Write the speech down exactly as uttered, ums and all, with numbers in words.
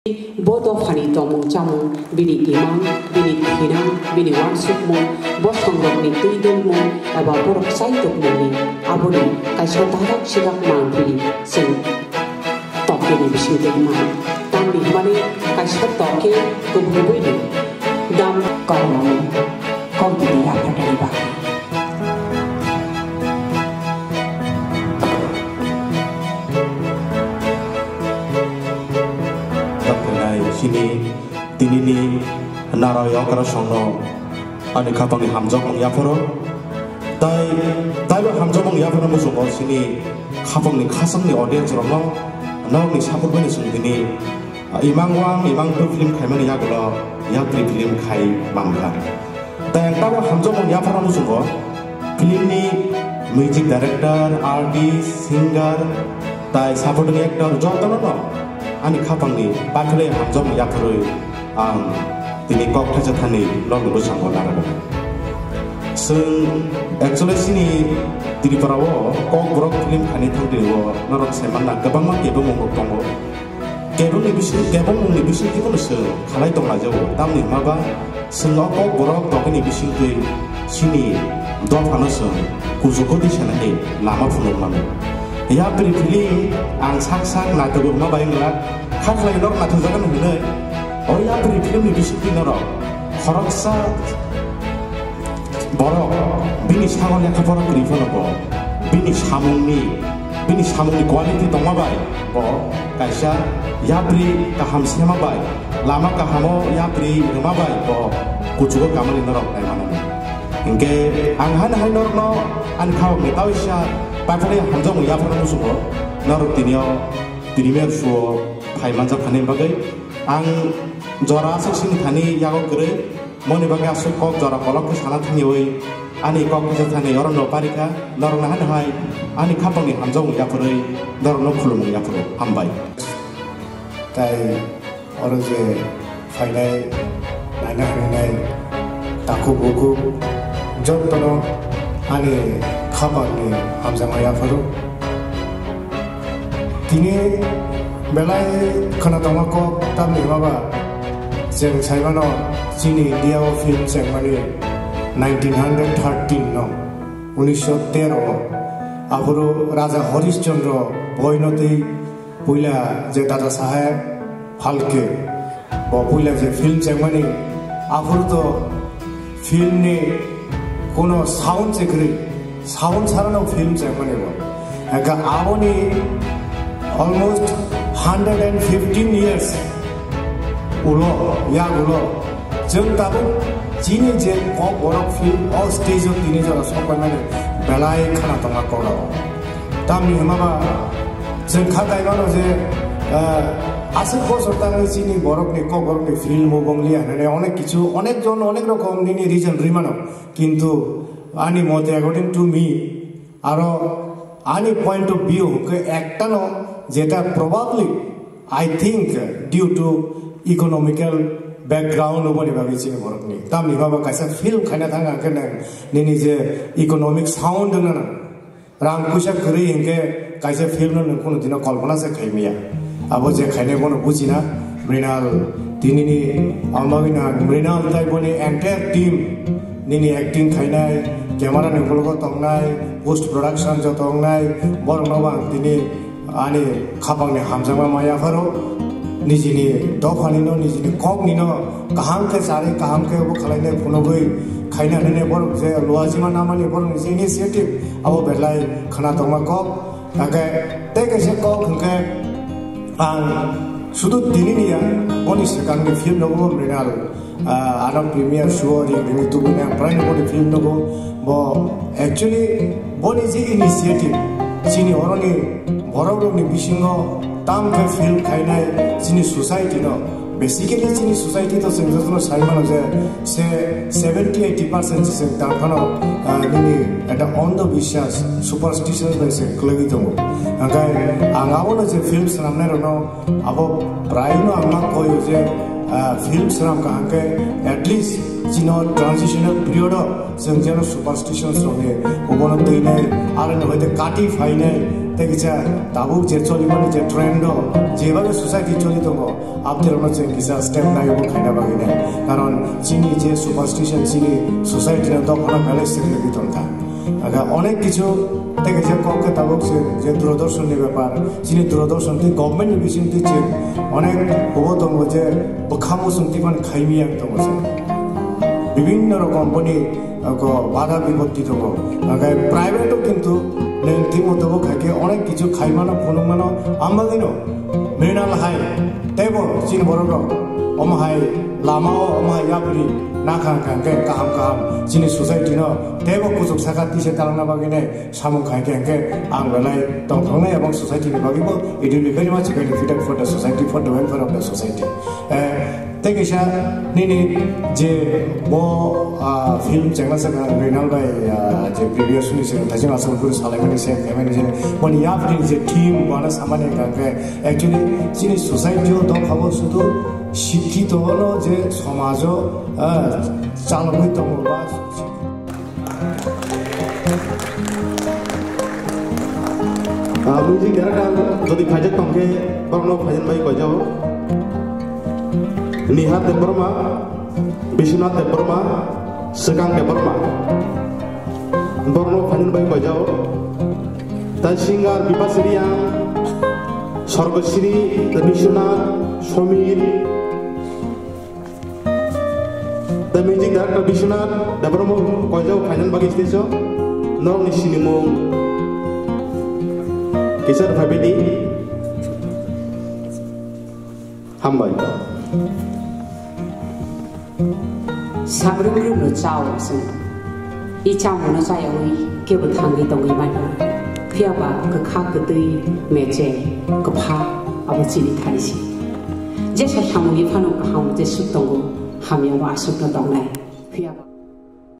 Bo dophani tongmung chamung, bini imang, bini thinang, bini uansukmung, bosongrokni twi dulmung eba borok chai tongmungni aboni kaisa darak sidak manpili chwng tokeni bisingtwi man. Tamni hwnmani kaisa toke kubui buini dam kormani kok bini yaphatani bagwi. Chini tinini naro yokra songno ani khapangni hamjakmung yapharo. Tai, taibo hamjakmung yapharo muchungo chini khapangni khasangni audience rokno norokni support bai chwng tini imang wang imang two film khaimani yagulo yapri film khai mankha. Tai ang tabo hamjakmung yapharo muchungo film ni music director, artist, singer, tai supporting actor jotono no ani khapangni bakhwlai hamjakmung yapharwi ang tini kok thaisa thani nokni bwskango narwkgo. Chwng actually chini Tripura o Kokborok film khaini thangtwi o norok saimanna kwbangma kebengmungrok tongo. Kebengni bising, kebengmungni bisingtwi bono chwng khalai tonglaijao. Tamni hwnba chwng o Kokborok tongmani bisingtwi chini dophano chwng kuchugo twi sanani lama phunuk mano. Yapri film ang sak sak naitugwi rwma bai wngla, kha khlai norok naithokjagan hwnwi o yapri filmni bisingtwi norok khoroksa borok bini sago lekha pora kwrwi phano bo bini samungni, bini samungni quality tongma bai bo kaisa yapri kaham sema bai, lama kahamo yapri rwma bai bo kuchugo kamani norok nai mano. Hinkhe ang haino hai norokno ani khawkni tawisa paithakni hamjakmung yaphano muchungo norok tini o premiere show o phai manjak thani bagwi ang jora aswk sini thani yago kwrwi. Moni bagwi aswk kok jora kolok khe sana thangwi ani kok kisa thani oro no parikha, norokno haino hai ani khapangni hamjakmung yaphurwi norokno khulumung yaphuru. Hambai. Tai oro je phainai naina hwnwi nai takhuk bukhuk jottono ani khapangni hamjakma yaphuru. Tini belai khwna tongma kok tamni hwnba chwng saimano chini India o film chengmani nineteen hundred thirteen no, unisho tero o. Aphuru Raja Harish Chandra boino twi puila je Dada Saheb Phalke bo puila je film chengmani, aphuru to film ni kono sound se kwrwi, sound sara no film se mani bo. Eka aboni almost hundred and fifteen years ulo, yak ulo, chwng tabuk chini je kok borok film o stage o tini jora sok pai mani belai khana tonga kok rok. Tamni hwnba ba chwng kha kai mano je, ah, aswk bosor tangwi chini borokni kok borokni film o bongli hwnwi onek kichu, onek jon, onek rokom nini reason rwi mano. Kintu ani mote, according to me, aro ani point of view hwnkhe ektano jeta probably, I think, due to economical background oboni bagwi chini borokni. Tamni hwnba ba kaisa film khaina thang khe nang nini je economic sound wngna nang. Rang puisa kwrwi hinkhe kaisa film no nwng kunu dino kolpona se khaimaya. Abo je khainai bono bujina Mrinal, tinini amagwi na Mrinal tai boni entire team, nini acting khainai, camera ni ukologo tongnai, post production joto wngnai, borokno bo ang tini ani khapangni hamjakma maya pharo. Nijini dophanino, nijini koknino kaham khe charwi, kaham khe obo khwlainai phunugwi khaina hwnwi borok je luajima namani borokni je initiative, abo belai khwna tongma kok. Hwnkhe tei kaisa kok hwnkhe ang sudu tinini ya, boni swkangni film nogo Mrinal, ah, ano premiere show ri ri tubuni ang prai nogo ni film nogo. Bo actually boni je initiative, chini oroni borok rokni bisingo tam khe film khainai chini society no. Basically chini society to chwng jotono sai mano je se seventy eighty percent se chwng tang phano, ah, nini ekta ondho biswas, superstition bai se kwlaiwi tongo. Hwnkhe ang abono je film swnamnai rokno abo prai no ang ma koyo je, ah, film swnam kaham khe at least chino transitional period o chwng jeno superstitions rokni obono twinai, aro no hoite kati phainai, Tei kisa tabuk je cholimani je trend o, jeba je society choli tongo, abdurano chwng kisa step nai bo khaina bagwi nai. Karon chini je superstition, chini society no dophano belai senglegwi tongkha. Aga onek kichu tei kisa kok khe tabuk chwng je Doordarshan ni bepar, chini Doordarshan tei government ni bising twi chwng onek hubo tongo je bwkha muchung twi phano khaimya tongo chwng. Bibhinno rokom boni ko bada bipatti tongo. Hingke private o kintu neng timo tobo khaike onek kichu khaimano phunukmano amagino mrinal hai tebo chini borok rok omo hai lama o omo hai yapri nakha hingke kaham kaham chini society no tebo kuchuk saka tise talangna bagwi nai samung khaike hingke ang belai tongthoknai ebong society ni bagwi bo it will be very much benefited for the society, for the welfare of the society. Eh, Tei kaisa nini je bo, ah, film chengna saka Rinal bai, ah, je previous ni saka thaising asal guru salaimani se khaimani je boni yapri je team bana samani hingka khe actually chini society o tongkha bo sudu sikkito no je somajo, ah, chalogwi tongo ba Ah, music director jodi phaijak tongkhe borokno phaijaknai koijao. Nihar Debbarma, Biswanath Debbarma, Swkang Debbarma. Borokno phaijaknai koijao. Tai singer Bipasri Ang, Sorgosri, Biswanath, Somir, The music director Biswanath Debbarma koijao khainani bagwi stage o norokni sinimung kisa rwphaibaidi. Hambai. Sabrumrumno chao chwng. I chamungno chayaui kebo thangwi tongwi mano. Phiyaba kwkhak kwtwi meche kwpha abo chini thani se. Jesa samungni phano kaham jesuk tongo, hamyabo aswkno tongnai. Phiyaba